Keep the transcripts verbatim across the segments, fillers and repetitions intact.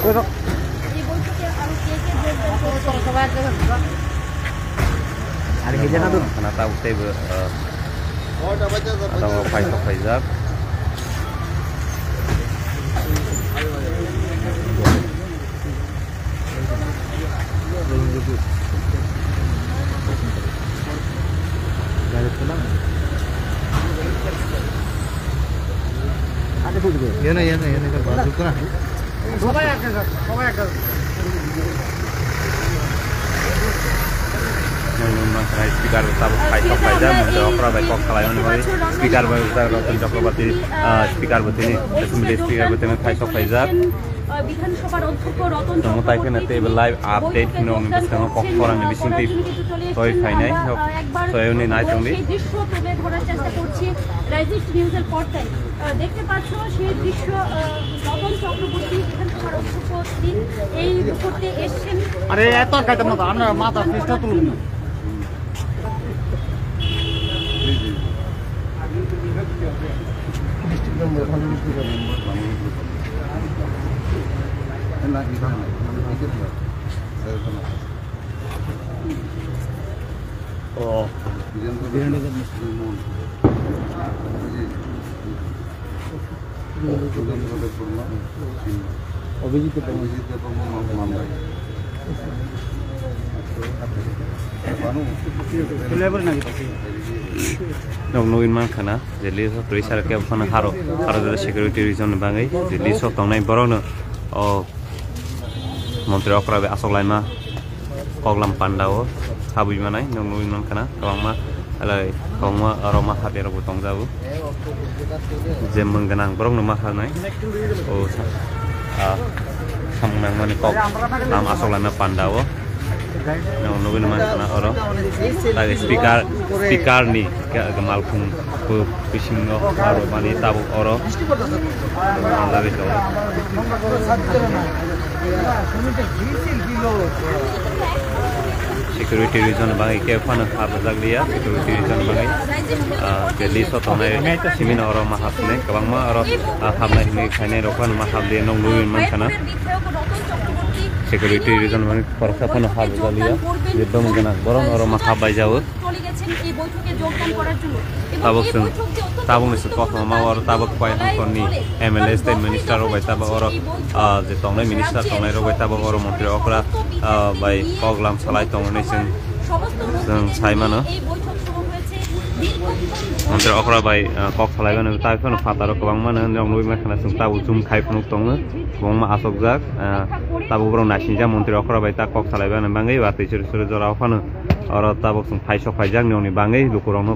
এই বৈঠকে আরো কে কে যোগদান করছে? Khana tabuk teibo, ah, tabuk phai sok phaijak. Yana, yana, yana, yana. Speaker tabuk phai sok phaijak, mantri okra bai kok salaimani bagwi speaker bai Ratan Chakraborty, ah, speaker bo tini, assembly speaker bo tini phai sok phaijak. আহ, বিধানসভার অধ্যক্ষ Ratan Tamo tai chক্রবর্তী pheno tei bo live update bৈঠকে pheno যোগদান bwskango kok করছেন, korang ni bisingtwi রাজনীতিতে চলে toi এসেছেন। Phainai, আমরা, nok, আহ, একবার toi uni nai tongdi. সেই দৃশ্য তুলে ধরার চেষ্টা করছি রাইজিস্ট নিউজের পর্দায়। আহ, দেখতে পাচ্ছ সেই দৃশ্য, আহ, রতন চক্রবর্তী বিধানসভার অধ্যক্ষ, তিনি এই মুহূর্তে এসছেন। আরে, এত আর খাইতাম না তো, আমরা মাথা ফেসটা তুলুন না। ও। অভিজিৎ Debbarma. Nok nugwi mankha na je list o twi sar khe phano haro, haro jora security reason ni bagwi je list o tongnai borok no o montri okra bai asok laima. Koklam panda o habwi manai, nwng nugwi mankha na, kwbangma, alai, kwbangma oro ma habya rok bo tongjago. Je mwng gwnang borok no ma habnai. O sa-, ah, samung nangmani kok, lam asok lama panda o. Nwng nugwi mankha na oro. Tei speaker, speaker ni Ga-, ga malkhung bo bisingo aro mani tabuk oro manjagwi tongo. Security reason bagwi khe phano habjak liya, security reason bagwi, ah, je list o tongnai simi no oro ma habsinai, kwbangma oro, ah, habnai hinwi khainai rok phano ma habli ya, nwng nugwi mankha na. Security reason bagwi khoroksa phano habjak liya, je bwmwng gwnang borok no oro ma habbai jago. চলে গেছেন এই বৈঠকে যোগদান করার জন্য। এবং tabuk এই chwng, বৈঠক যে অত্যন্ত tabuk ni chwng গুরুত্বপূর্ণ kothoma oro tabuk koi bla hangkor ni chole। M L A tei minister rok bai tabuk oro, ah, je tongnai minister tongnai rok bai tabuk oro montri okra, ah, bai koklam salai tongnai chwng, chwng sai mano। এই বৈঠক শুরু হয়েছে দীর্ঘক্ষণ ধরে। Montri okra bai, ah, kok salai mano, tai phano phataro kwbangma no nugwi mankha na chwng tabuk zoom khai phunuk tongo, kwbangma asokjak, ah, tabuk borok naisingjak montri okra bai ta kok salai mani bagwi watwi chwrwi chwrwi jora o phano. Oro tabuk chwng phai sok phaijak nini bagwi lukurokno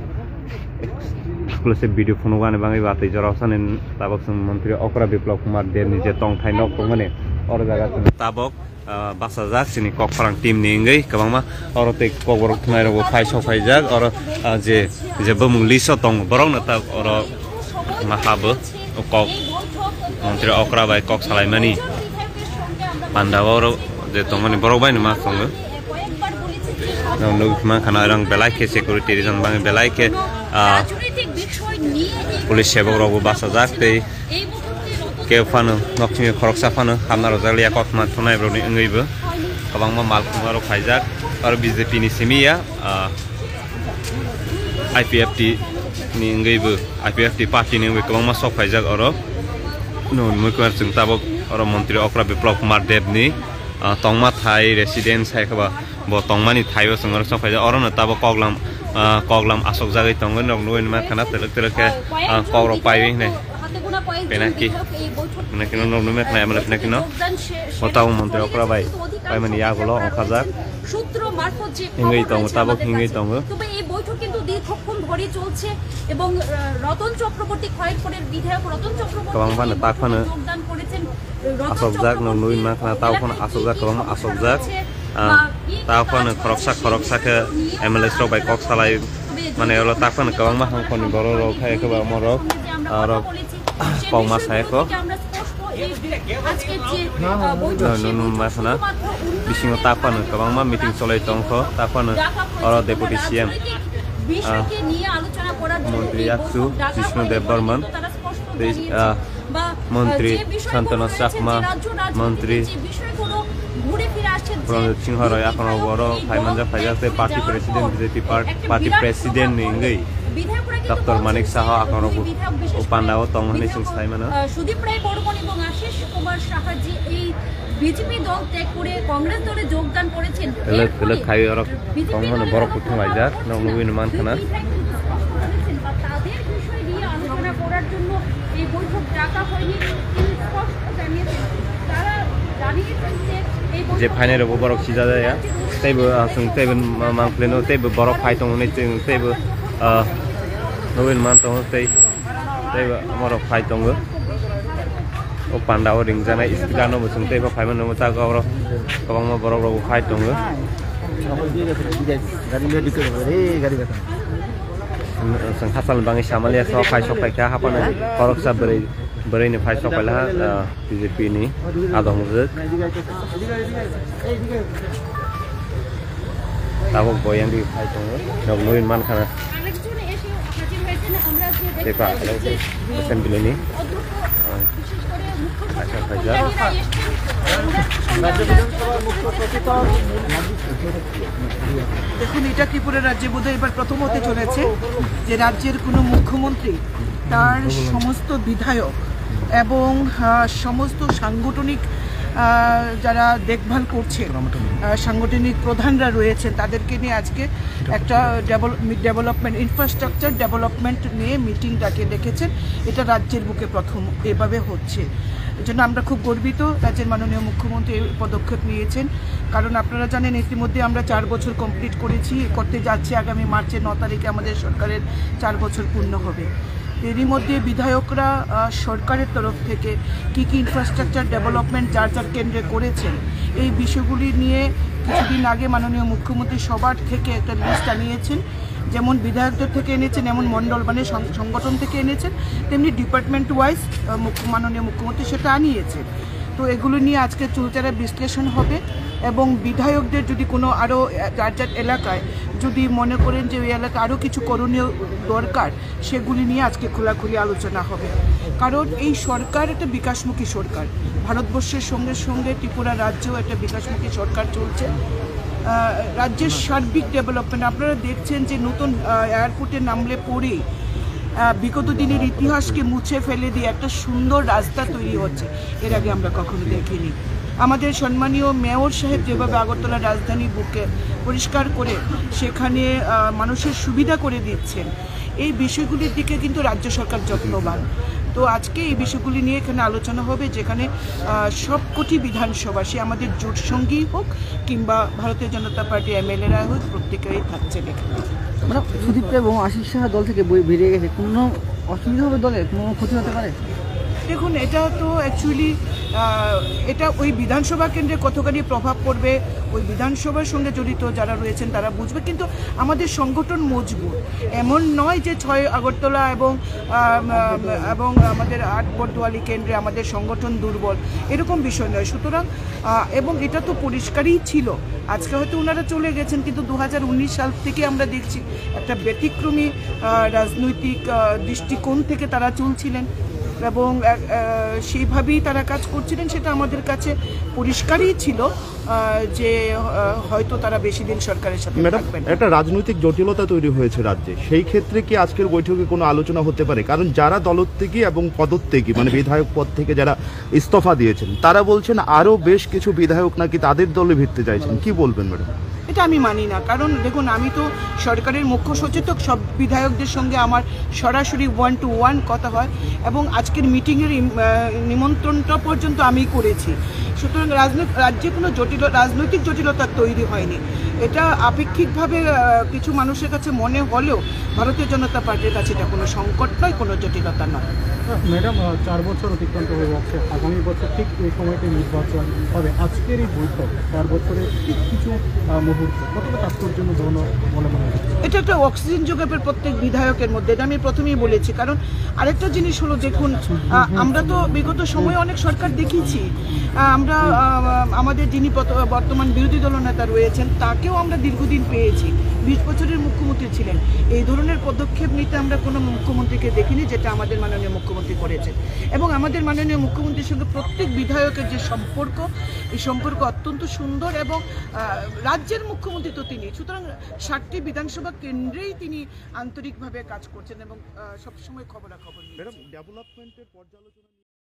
exclusive video phunuknani bagwi watwi jora sani tabuk chwng montri okra Biplab Kumar Deb ni je tongthai nok tongmani oro jaga chwng tabuk, ah, bachajak chini kok pharang team ni wngwi kwbangma oro tei kokborok thwnai rokbo phai sok phaijak oro, ah, je, je bumung list o tongo borokno tabuk oro ma habo. O kok montri okra bai kok salaimani panda oro je tongmani borok bai no ma tongo. Nukgwi mankha na orang belai khe security reason bagwi belai khe, ah, police sebok rokbo bachajak tei kebo phano nok simi khoroksa phano hamna rwjak liya kothoma thunai borokni wngwi bo kwbangma mal khuma rok khaijak aro B J P ni simi ya, ah, I P F T ni wngwi bo, I P F T party ni wngwi kwbangma sok phaijak oro. Nukgwi mankha chwng tabuk oro montri okra Biplab Kumar Deb ni, ah, tongma thai residence hai khe ba bo tongmani thai o chwng oro sok phaijak. Oro no tabuk koklam, ah, koklam asok jagwi tongo, nok nugwi mankha na twrwk twrwk khe, ah, kok rok paiwi hinwi. Penaki. Penaki no nokno mekhnai amle penaki no. O tabuk montri okra bai paimani yagulo ongkhajak. Wngwi tongo, tabuk wngwi tongo. তবে এই বৈঠক কিন্তু দীর্ঘক্ষণ ধরে চলছে এবং, আহ, রতন চক্রবর্তী, খয়েরপুরের বিধায়ক রতন চক্রবর্তী kwbang phano এই বৈঠকে tak phano যোগদান করেছেন। Ratan asokjak no Chakraborty nugwi mankha na, tabuk phano asokjak, kwbangma asokjak. Ah, tabuk phano khoroksa khoroksa khe M L A rok bai kok salai mani, oro tak phano kwbangma hangkhorni borok rok hai khe ba omo rok, ah, rok kok ma sai kho. No, no, no, ma sana. Bisingo tak phano kwbangma meeting cholai tong kho, tak phano oro Deputy C M, ah, Montri Yakchu Jishnu Debbarman tei, ah, মন্ত্রী শান্তনু চাকমা, মন্ত্রী প্রণজিৎ সিংহ রায়, এখনো বড় ফাইমানজা ফাইজাতে party president, BJP party president নি wngwi doctor Manik সাহা এখনো ও পান্ডাও tong hwnwi chwng sai mano. Sudip রায় বর্মন এবং আশিস কুমার সাহা যে এই বিজেপি দল ত্যাগ করে কংগ্রেস দলে যোগদান করেছেন, এর ফলে বিজেপি নেতারা তাদের বিষয় নিয়ে আলোচনা করার জন্য এই বৈঠক ডাকা হয়নি। তিনি স্পষ্ট জানিয়েছেন, তারা জানিয়েছেন যে এই যে ফাইনাল রোবো বরক সিজা যায়, তাইবো, আহ, চুং তাইবো মা-, মাংফুলেনো, তাইবো বরক ফাই tong hwnwi chwng, তাইবো, আহ, nugwi man tongo, tei, teibo borok phai tongo. O panda o ringjaknai sticker no bo chwng teibo phai mano, tak oro kwbangma borok rok bo phai tongo. Chwng hachal ni bagwi samalia, sok phai sok phai kha haphano khoroksa bwrwi. Bwrwini phai sok paila, ah, B J P ni adong rwk. Tabuk bo yang di phai tongo. Nog nugwi mankha na. Tei pa, assembly ni. Ah, acha, phaijak. দেখুন, এটা ত্রিপুরা রাজ্যে বোধহয় এবার প্রথম হতে চলেছে যে রাজ্যের কোনো মুখ্যমন্ত্রী তার সমস্ত বিধায়ক এবং, আহ, সমস্ত সাংগঠনিক, আহ, যারা দেখভাল করছে, আহ, সাংগঠনিক প্রধানরা রয়েছেন, তাদেরকে নিয়ে আজকে একটা ডেভেলপমেন্ট, ইনফ্রাস্ট্রাকচার ডেভেলপমেন্ট নিয়ে মিটিং ডাকে ডেকেছেন। এটা রাজ্যের বুকে প্রথম এভাবে হচ্ছে। এজন্য আমরা খুব গর্বিত, রাজ্যের মাননীয় মুখ্যমন্ত্রী এই পদক্ষেপ নিয়েছেন। কারণ আপনারা জানেন, ইতিমধ্যে আমরা চার বছর কমপ্লিট করেছি, করতে যাচ্ছি। আগামী মার্চের ন তারিখে আমাদের সরকারের চার বছর পূর্ণ হবে। এরই মধ্যে বিধায়করা, আহ, সরকারের তরফ থেকে কি কি ইনফ্রাস্ট্রাকচার ডেভেলপমেন্ট যার যার কেন্দ্রে করেছেন, এই বিষয়গুলি নিয়ে কিছুদিন আগে মাননীয় মুখ্যমন্ত্রী সবার থেকে একটা লিস্ট আনিয়েছেন। যেমন বিধায়কদের থেকে এনেছেন, এমন মণ্ডল মানে সং-, সংগঠন থেকে এনেছেন, তেমনি ডিপার্টমেন্ট ওয়াইজ, আহ, মুখ্য-, মাননীয় মুখ্যমন্ত্রী সেটা আনিয়েছেন। তো এগুলো নিয়ে আজকে চুলচেরা বিশ্লেষণ হবে এবং বিধায়কদের যদি কোনো আরও, আহ, যার যার এলাকায় যদি মনে করেন যে ওই এলাকায় আরও কিছু করণীয় দরকার, সেগুলি নিয়ে আজকে খোলাখুলি আলোচনা হবে। কারণ এই সরকার একটা বিকাশমুখী সরকার, ভারতবর্ষের সঙ্গে সঙ্গে ত্রিপুরা রাজ্যেও একটা বিকাশমুখী সরকার চলছে। আহ, রাজ্যের সার্বিক ডেভেলপমেন্ট আপনারা দেখছেন যে নতুন, আহ, এয়ারপোর্টে নামলে পরেই, আহ, বিগত দিনের ইতিহাসকে মুছে ফেলে দিয়ে একটা সুন্দর রাস্তা তৈরি হচ্ছে, এর আগে আমরা কখনো দেখিনি। আমাদের সম্মানীয় মেয়র সাহেব যেভাবে আগরতলা রাজধানী বুকে পরিষ্কার করে সেখানে, আহ, মানুষের সুবিধা করে দিচ্ছেন, এই বিষয়গুলির দিকে কিন্তু রাজ্য সরকার যত্নবান। তো আজকে এই বিষয়গুলি নিয়ে এখানে আলোচনা হবে, যেখানে, আহ, সবকটি বিধানসভা, সে আমাদের জোট সঙ্গী হোক কিংবা ভারতীয় জনতা পার্টি এমএলএরা হোক, প্রত্যেকেই থাকছেন এখানে। মানে সুদীপ এবং আশিস সাহা দল থেকে বই-, বেরিয়ে গেছে, কোনো অসুবিধা হবে দলের, কোনো ক্ষতি হতে পারে? দেখুন, এটা তো অ্যাকচুয়ালি, আহ, এটা ওই বিধানসভা কেন্দ্রে কতখানি প্রভাব পড়বে, ওই বিধানসভার সঙ্গে জড়িত যারা রয়েছেন তারা বুঝবে, কিন্তু আমাদের সংগঠন মজবুত। এমন নয় যে ছয় আগরতলা এবং, আম, আম, এবং আমাদের আট বটদোয়ালি কেন্দ্রে আমাদের সংগঠন দুর্বল, এরকম বিষয় নয়। সুতরাং, আহ, এবং এটা তো পরিষ্কারই ছিল, আজকে হয়তো ওনারা চলে গেছেন, কিন্তু দু হাজার উনিশ সাল থেকে আমরা দেখছি একটা ব্যতিক্রমী, আহ, রাজনৈতিক, আহ, দৃষ্টিকোণ থেকে তারা চলছিলেন এবং, আহ, আহ, সেইভাবেই তারা কাজ করছিলেন, সেটা আমাদের কাছে পরিষ্কারই ছিল। আহ, যে, আহ, হয়তো তারা বেশি দিন সরকারের সাথে ম্যাডাম, থাকবেন না। একটা রাজনৈতিক জটিলতা তৈরি হয়েছে রাজ্যে, সেই ক্ষেত্রে কি আজকের বৈঠকে কোনো আলোচনা হতে পারে? কারণ যারা দলত্যাগী এবং পদত্যাগী, মানে বিধায়ক পদ থেকে যারা ইস্তফা দিয়েছেন, তারা বলছেন আরও বেশ কিছু বিধায়ক নাকি তাদের দলে ভিড়তে চাইছেন। কি বলবেন ম্যাডাম? এটা আমি মানি না, কারণ দেখুন, আমি তো সরকারের মুখ্য সচেতক, সব বিধায়কদের সঙ্গে আমার সরাসরি ওয়ান টু ওয়ান কথা হয় এবং আজকের মিটিংয়ের ইম-, আহ, নিমন্ত্রণটা পর্যন্ত আমি করেছি। সুতরাং রাজনী-, রাজ্যে কোনো জটিল, রাজনৈতিক জটিলতা তৈরি হয়নি। এটা আপেক্ষিকভাবে, আহ, কিছু মানুষের কাছে মনে হলেও ভারতীয় জনতা পার্টির কাছে এটা কোনো সংকট নয়, কোনো জটিলতা নয়। ম্যাডাম, আহ, চার বছর অতিক্রান্ত হয়ে যাচ্ছে, আগামী বছর ঠিক এই সময়তে নির্বাচন হবে। আজকের এই বৈঠক চার বছরের ঠিক কিছু, আহ, মুহূর্ত কতটা তাৎপর্যপূর্ণ বলে মনে হচ্ছে? এটা একটা অক্সিজেন যোগাবের প্রত্যেক বিধায়কের মধ্যে, এটা আমি প্রথমেই বলেছি। কারণ আরেকটা জিনিস হলো, দেখুন, আহ, আমরা তো বিগত সময়ে অনেক সরকার দেখেছি। আহ, আমরা, আহ, আমাদের যিনি বর্ত-, বর্তমান বিরোধী দলনেতা রয়েছেন, তাকে আমরা দীর্ঘদিন পেয়েছি। বিশ বছরের মুখ্যমন্ত্রী ছিলেন। এই ধরনের পদক্ষেপ নিতে আমরা কোনো মুখ্যমন্ত্রীকে দেখিনি, যেটা আমাদের মাননীয় মুখ্যমন্ত্রী করেছেন। এবং আমাদের মাননীয় মুখ্যমন্ত্রীর সঙ্গে প্রত্যেক বিধায়কের যে সম্পর্ক, এই সম্পর্ক অত্যন্ত সুন্দর। এবং আহ, রাজ্যের মুখ্যমন্ত্রী তো তিনি, সুতরাং সাতটি বিধানসভা কেন্দ্রেই তিনি আন্তরিকভাবে কাজ করছেন এবং আহ, সবসময় খবরাখবর নিচ্ছেন। ম্যাডাম, ডেভেলপমেন্টের পর্যালোচনা